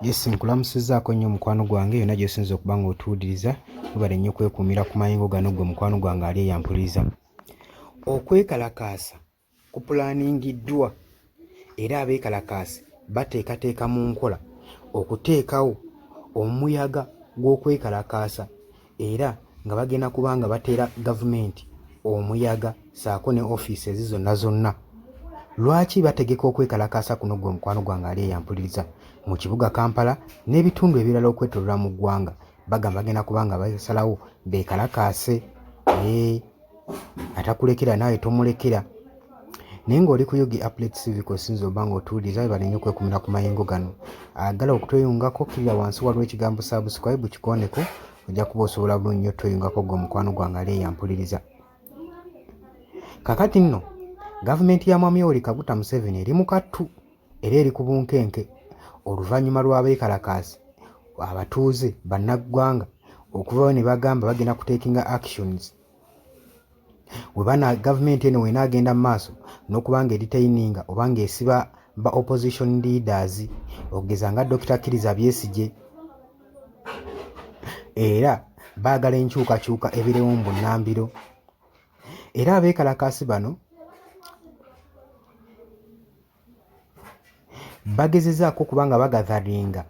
Yes, nkulamusizzaako nnyo mukwano gwange yonna gy'osinze okuba ng'otuwuliriza. Webale nnyo kwekuumira ku mayengo gano ggwe mukwano gwange ali eyampuliriza. Okwekalakaasa kupulaaningiddwa era abeekalakaasi bateekateeka mu nkola okuteekawo omuyaga gw'okwekalakaasa era nga bagenda kuba nga bateera gavumenti omuyaga saako ne offices zonna zonna. Lwaki bategeka okwekalakaasa kuno gwe mukwano gwange ali eyampuliriza mu kibuga Kampala n'ebitundu ebirala okwetolola mu ggwanga bagamba bagenda kuba nga basalawo beekalakaase ee atakulekera naawe tomulekera naye ng'oli ku Yugi Applet Civic osinza oba ng'otuwuliriza webale nnyo okwekumira ku mayengo gano. Agala okutweyungako kkirira wansi waliwo ekigambo subscribe kikooneko ojja kuba osobola bulungi nnyo otweyungako gwe mukwano gwange ali eyampuliriza. Kakati nno gavumenti ya Mwami Yoweri Kaguta Museveni eri mu kattu era eri ku bunkenke oluvannyuma lw'abeekalakaasi abatuuze bannaggwanga okuvayo ne bagamba bagenda kuteekinga actions webana gavumenti eno wenaagenda mu maaso n'okuba nga editaininga oba ng'esiba ba opposition leaders okugeza nga Dokita Kiriza Byesigye era baagala enkyukakyuka ebirewo mu bunnambiro era abeekalakaasi bano bagezezaako okuba nga bagatharinga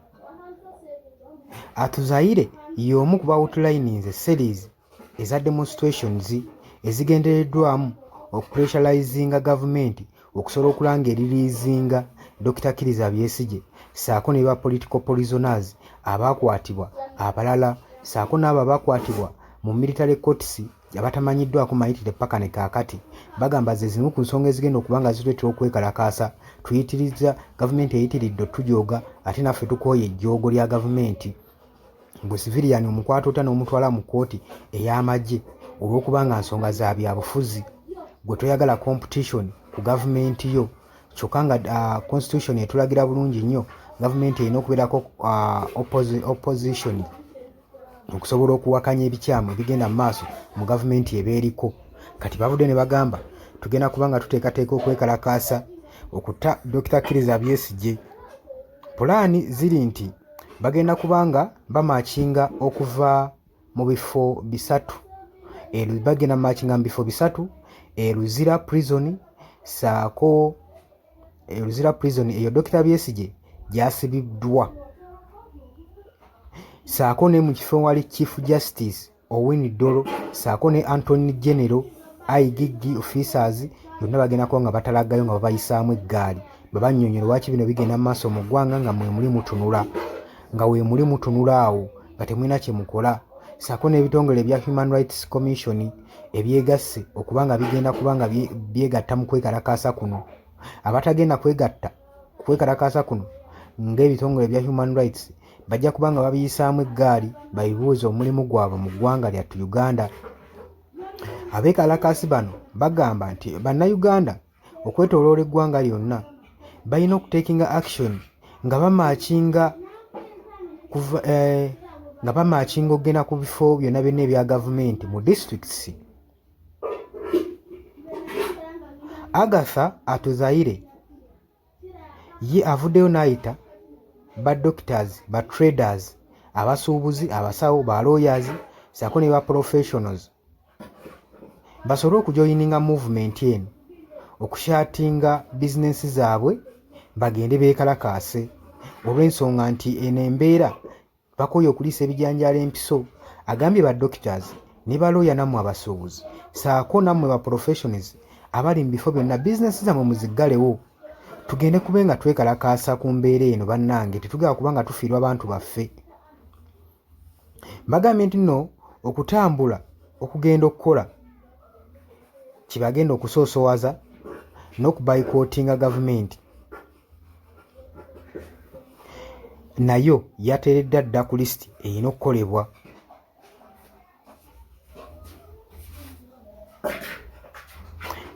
Atuzaire y'omu ku bawutulayininze series eza demonstrations ezigendereddwamu okupressurizinga gavumenti okusobola okulanga eririizinga Dokita Kiriza Byesigye ssaako ne ba political prisoners abaakwatibwa abalala ssaako n'abo abakwatibwa mu military courts abatamanyiddwako mayitire paka ne kaakati bagamba ze zimu ku nsonga ezigenda okuba nga zituleetera okwekalakaasa tuyitiriza gavumenti eyitiridde otujooga ate naffe tukooye ejjoogo lya gavumenti Gwe civilian omukwata otya n'omutwala mu kkooti ey'amagye olw'okuba nga nsonga za byabufuzi gwe toyagala competition ku gavumenti yo kyokka nga constitution etulagira bulungi nnyo gavumenti erina okubeerako opposition okusobola okuwakanya ebikyamu ebigenda mu maaso mu gavumenti eba eriko. Kati bavudde ne bagamba tugenda kuba nga tuteekateeka okwekalakaasa okuta Dokita Kiriza Byesigye. Pulaani ziri nti bagenda kuba nga bamakinga okuva mu bifo bisatu bagenda makinga mu bifo bisatu e Luzira prison saako e Luzira prison eyo Dokita Byesigye gyasibiddwa saako ne mu kifo wali Chief Justice Owiny Dollo ssaako ne Antony General IGG officers yonna bagenda kuba nga batalagayo nga babayisaamu eggaali babannyonnyole lwaki bino bigenda mu maaso mu ggwanga nga mwemuli mutunula nga weemuli mutunula awo nga temulina kye mukola ssaako n'ebitongole ebya Human Rights Commission ebyegasse okuba nga bigenda kuba nga byegatta mu kwekalakaasa kuno abatagenda kwegatta kwekalakaasa kuno ng'ebitongole ebya Human Rights bajja kuba nga babiyisaamu eggaali babibuuze omulimu gwabwe mu ggwanga lyattu Uganda. Abeekalakaasi bano bagamba nti bannayuganda okwetooloola eggwanga lyonna balina okuteekinga action nga bamaakinga kuva eh, nga bamaakinga okugenda ku bifo byonna byonna ebya gavumenti mu disitulikiti. Agatha Atuzaire Ye avuddeyo n'ayita ba doctors, ba traders, abasuubuzi, abasawo, ba lawyers ssaako ne ba professionals basobole okujoyininga movement eno okushatinga bizinensi zaabwe bagende beekalakaase olw'ensonga nti eno embeera Bakooye okuliisa ebijanjaalo empiso, agambye ba doctors ne ba lawyer nammwe abasuubuzi saako nammwe ba professionals abali mu bifo byonna bizinensi zammwe muziggalewo tugende kube nga twekalakaasa ku mbeera eno bannange tetugala kuba nga tufiirwa bantu baffe. Bagambye nti nno okutambula okugenda okukola kyebagenda okusoosowaza n'okubayikootinga gavumenti. Nayo yateereddwa dda ku lisiti erina okukolebwa.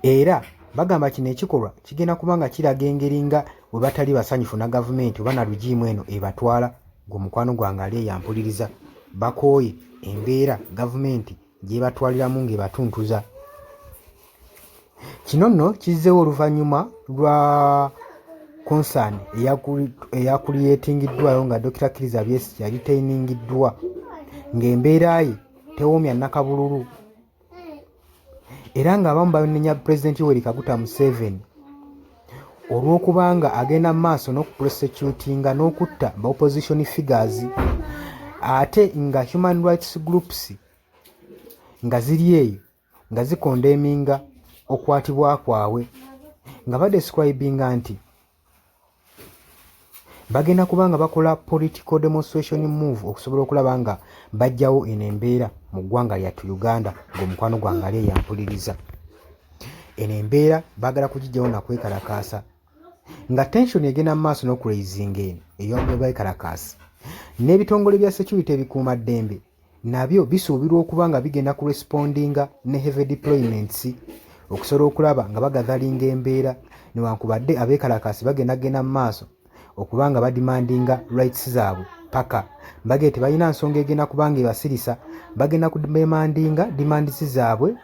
Era bagamba kino ekikolwa kigenda kuba nga kiraga engeri nga bwe batali basanyufu na gavumenti oba na lugiimu eno ebatwala. Gwe mukwano gwange ali eyo ampuliriza, bakooye embeera gavumenti gy'ebatwaliramu ng'ebatuntuza. Kino nno kizzeewo oluvannyuma lwa concern eyakuliyetingiddwayo nga Dokita Kiriza Besigye yalitainingiddwa ng'embeera ye tewoomya nakabululu era ng'abamu banenya Pulezidenti Yoweri Kaguta Museveni olw'okubanga agenda mu maaso n'okuprosecutinga n'okutta ba opposition figures, ate nga human rights groups nga ziri eyo nga zikondeminga okwatibwa kwabwe, nga badescribinga nti bagenda kuba nga bakola political demonstration move okusobola okulaba nga bajjawo eno embeera mu ggwanga lyattu Uganda. Ng'omukwano gwange ali eyampuliriza, eno embeera baagala kugijjawo nakwekalakaasa, nga tension egenda mu maaso n'okuraisinga eno ey'abekalakaasi. N'ebitongole bya security ebikuuma ddembe nabyo bisuubirwa okuba nga bigenda ku respondinga ne heavy deployments okusobola okulaba nga bagatheringa embeera, newankubadde abeekalakaasi bagenda genda mu maaso okuba nga bademandinga rights zaabwe paka mbage tebalina nsonga egenda kubanga ebasirisa. Bagenda kudemandinga demands zaabwe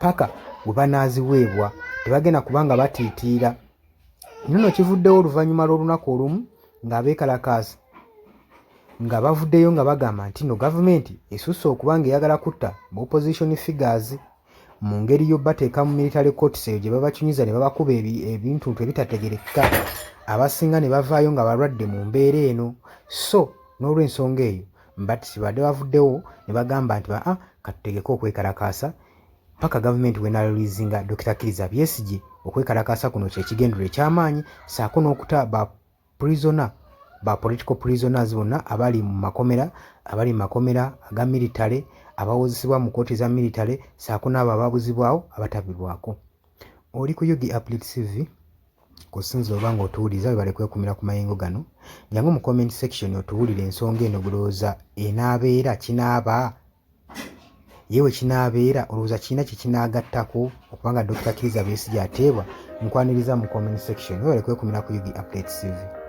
paka we banaaziweebwa, tebagenda kubanga batiitiira. Nno kivuddewo oluvannyuma lw'olunaku olumu ng'abeekalakaasi nga bavuddeyo nga bagamba nti no gavumenti esusse okuba nga eyagala kutta mu opposition figures mu ngeri yo bateeka mu military courts, eyo gye babakinyuza ne babakuba ebintuntu ebitategerekeka, abasinga ne bavaayo nga balwadde mu mbeera eno. So n'olw'ensonga eyo mbati badde bavuddewo ne bagamba nti aa katutegeke okwekalakaasa paka gavumenti wenareleasinga Dr Kiriza Besigye. Okwekalakaasa kuno kyekigendero ekyamaanyi, saako n'okuta ba prisoner, ba political prisoners bonna abali mu makomera, abali mu makomera aga military, abawozesebwa mu kooti za military, saako n'abo ababuzibwawo abatabibwako. Oli ku UG Update TV kusinza oba nga otuwuliriza, webale kwekumira ku mayengo gano. Jangu mu comment section otuwulire ensonga eno. Gulowooza enaabeera kinaaba yewe kinaabeera, olowooza kirina kye kinaagattako okubanga Dr Kiriza Besigye ateebwa? Nkwaniriza mu comment section, webale kwekumira ku UG Update TV.